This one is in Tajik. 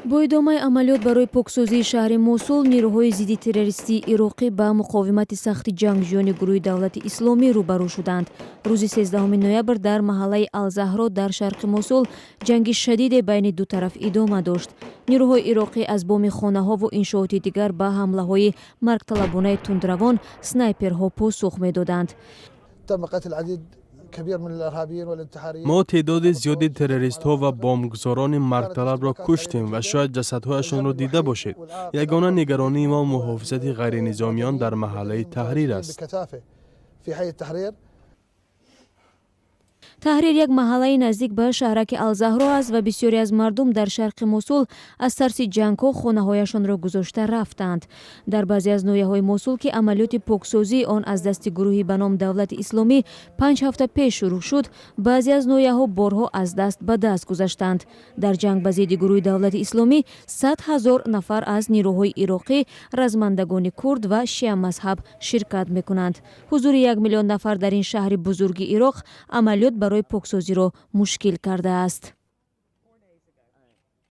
Бо идомаи амалиёт барои поксозии шаҳри Мосул, нирӯҳои зидди террористии ироқӣ ба муқовимати сахти ҷангҷӯёни гурӯҳи Давлати Исломӣ рӯбарӯ шуданд. Рӯзи 13 ноябр дар маҳаллаи Алзаҳро дар шарқи Мосул ҷанги шадиде байни ду тараф идома дошт. Нирӯҳои ироқӣ аз боми хонаҳову иншооти дигар ба ҳамлаҳои маргталабонаи тундравон снайперҳо посух медоданд. Мо теъдоди зиёди террористҳо ва бомбгузорони маргталабро куштем ва шояд ҷасадҳояшонро дида бошед. Ягона нигаронии мо муҳофизати ғайринизомиён дар маҳаллаи Таҳрир аст. Таҳрир як маҳаллаи наздик ба шаҳраки Алзаҳро аст ва бисёре аз мардум дар шарқи Мосул аз тарси ҷангҳо хонаҳояшонро гузошта рафтанд. Дар баъзе аз ноҳияҳои Мосул, ки амалиёти поксозии он аз дасти гурӯҳи ба ном Давлати Исломӣ 5 ҳафта пеш шурӯъ шуд, баъзе аз ноҳияҳо борҳо аз даст ба даст гузаштанд. Дар ҷанг ба зидди гурӯҳи Давлати Исломӣ 100 000 нафар аз нирӯҳои ироқӣ, размандагони курд ва шиамазҳаб ширкат мекунанд. Ҳузури 1 миллион нафар дар ин шаҳри бузурги Ироқ амалиёт барои поксозиро мушкил кардааст.